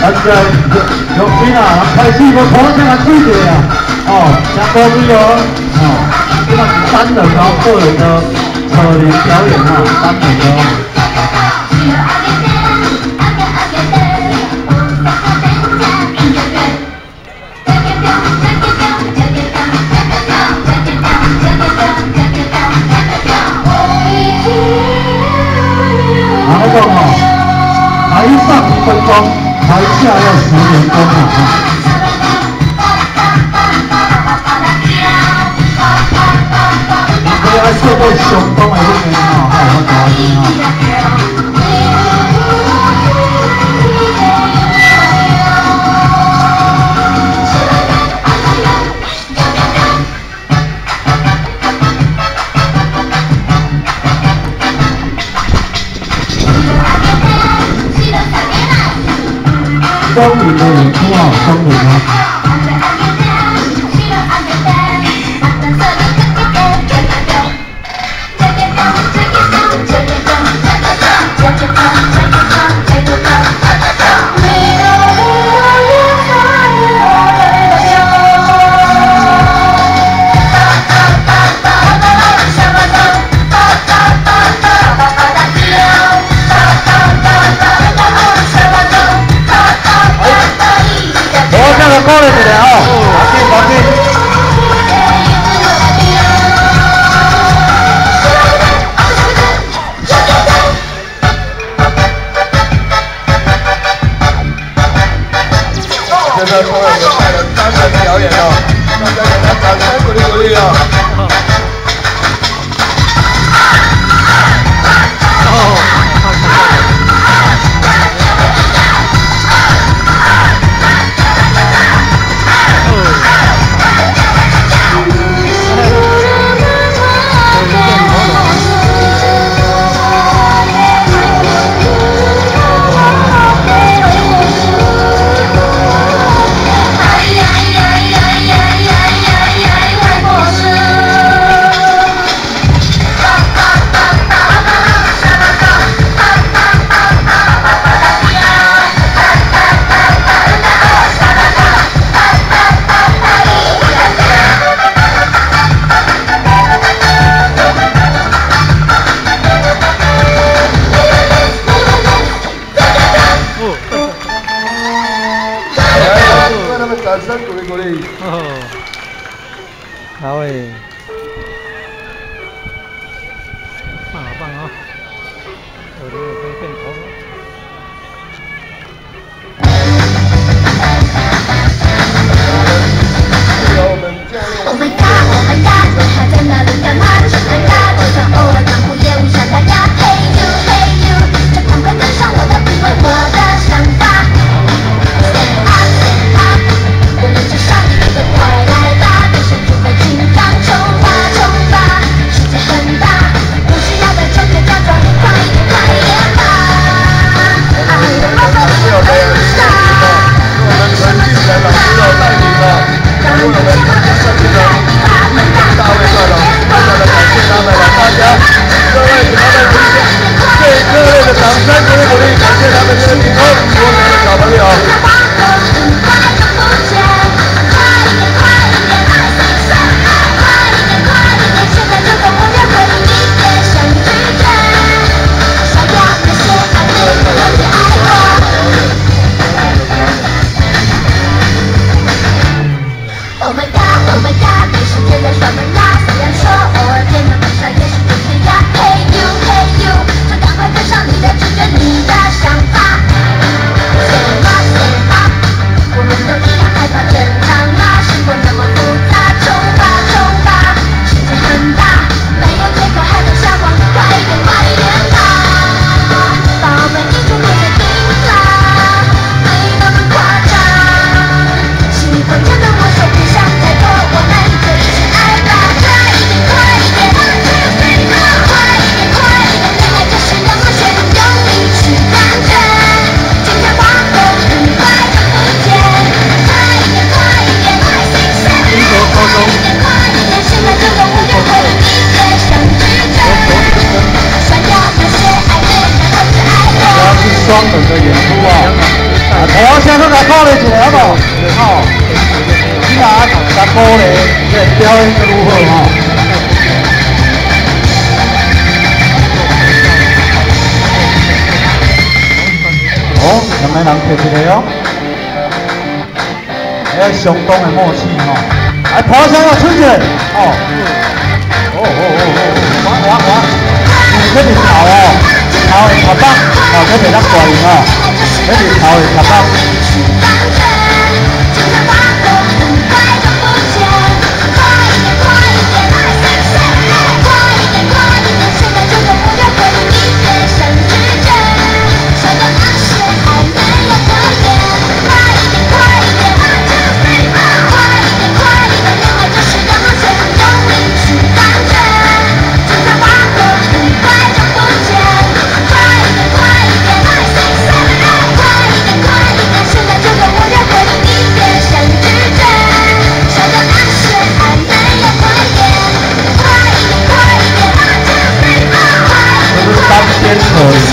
咱这乡亲啊，开始无鼓声来吹者啊，哦，真鼓励哦，哦，这嘛是单人哦，个人的扯铃表演啊，单人的。然后讲哦，台上一分钟，台下要10年功啊！哈，你爱做到相当的那个吼，才有法度安呢吼。双人的演出啊，双人啊。过来一下哦，赶紧赶紧。现在各位我们带了单人表演哦，大家给他掌声鼓励鼓励哦。掌声鼓励鼓励。哦，好诶，棒啊棒啊！有这个可以变头。 Oh my god, oh my god，还在那里干嘛？真尴尬，就算偶尔装酷也无伤大雅。Hey you, hey you，这赶快跟上我的品味，我的想法。Stand up, stand up，我们就上一个快来吧，别生出太紧张，冲吧冲吧，世界很大，不需要再装腔假装，快一点快一点吧。閣共鼓勵一下好無？吼，你若共鼓勵，這個表演閣愈好吼。哦，兩个人摕一个哦，哎，相當的默契吼。來，跑聲啊，吹一下，哦，哦哦哦哦，哇哇哇，這是頭哦，頭會頭北，哦，這袂當大用哦，這是頭會頭北。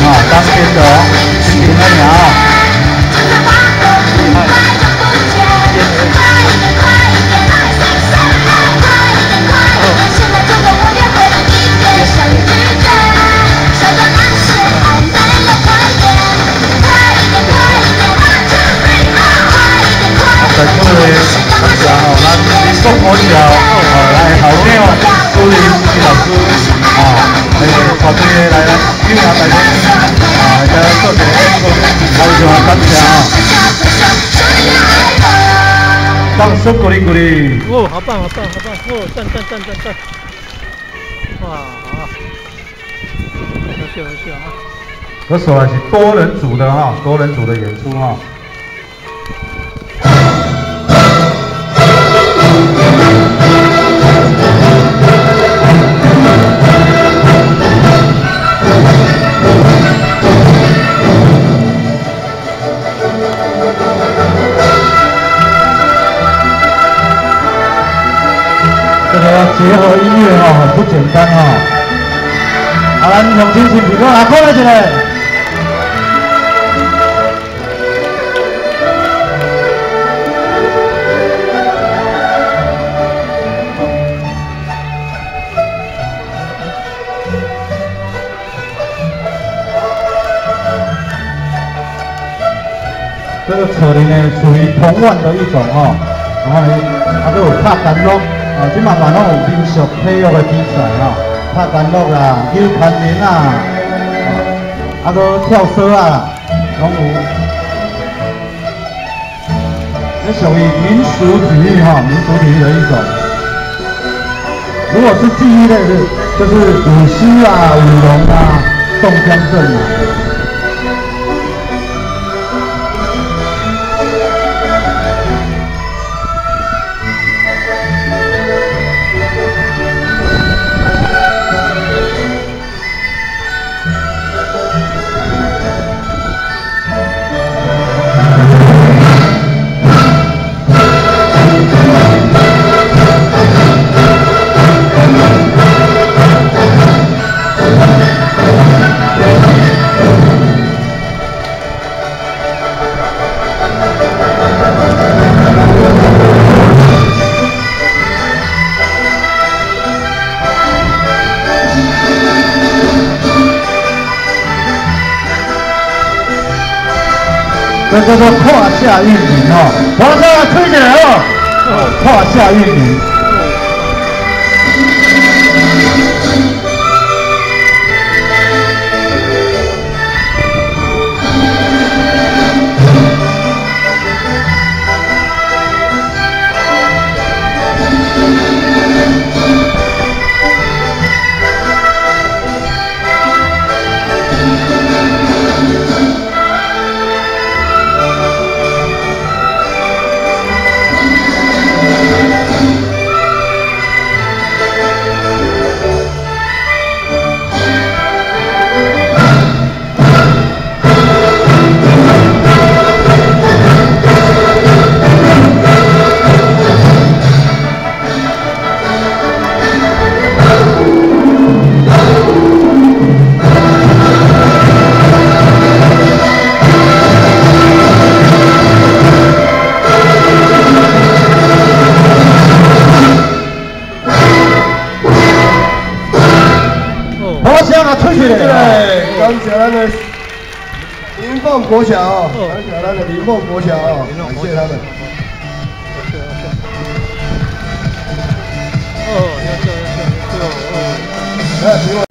啊，當邊的哦，輕輕的爾哦。厲害。在各位感謝吼，咱民國國小哦，來校長朱林老師啊，來團隊來來，有啊大家啊，來做一個演出，非常感謝啊！掌聲鼓勵鼓勵。哦，好棒，好棒，好棒！哦，讚讚讚讚讚！哇，好，優秀優秀啊！這首是多人組的哈，多人組的演出哈。這個要結合音樂哦，很不簡單哦。好，咱用精神提高來，過來一下。這個扯鈴呢，屬於童玩的一種哦，然後呢，啊，閣有拍干樂。啊，這嘛嘛攏有民俗體育的比賽吼，拍干樂啦，扭攀鈴啊，啊，閣跳绳啊，攏有。這屬於民俗體育哈，民俗體育的一種。如果是技藝類的，就是舞獅啊、舞龍啊、宋江陣啊。這叫做胯下運動哦，胯下推起來哦，胯下運動。声来吹起來。感謝咱的林鳳國小哦，感謝咱的林鳳國小哦，感謝他們。哦，優秀優秀優秀哦。來，評委。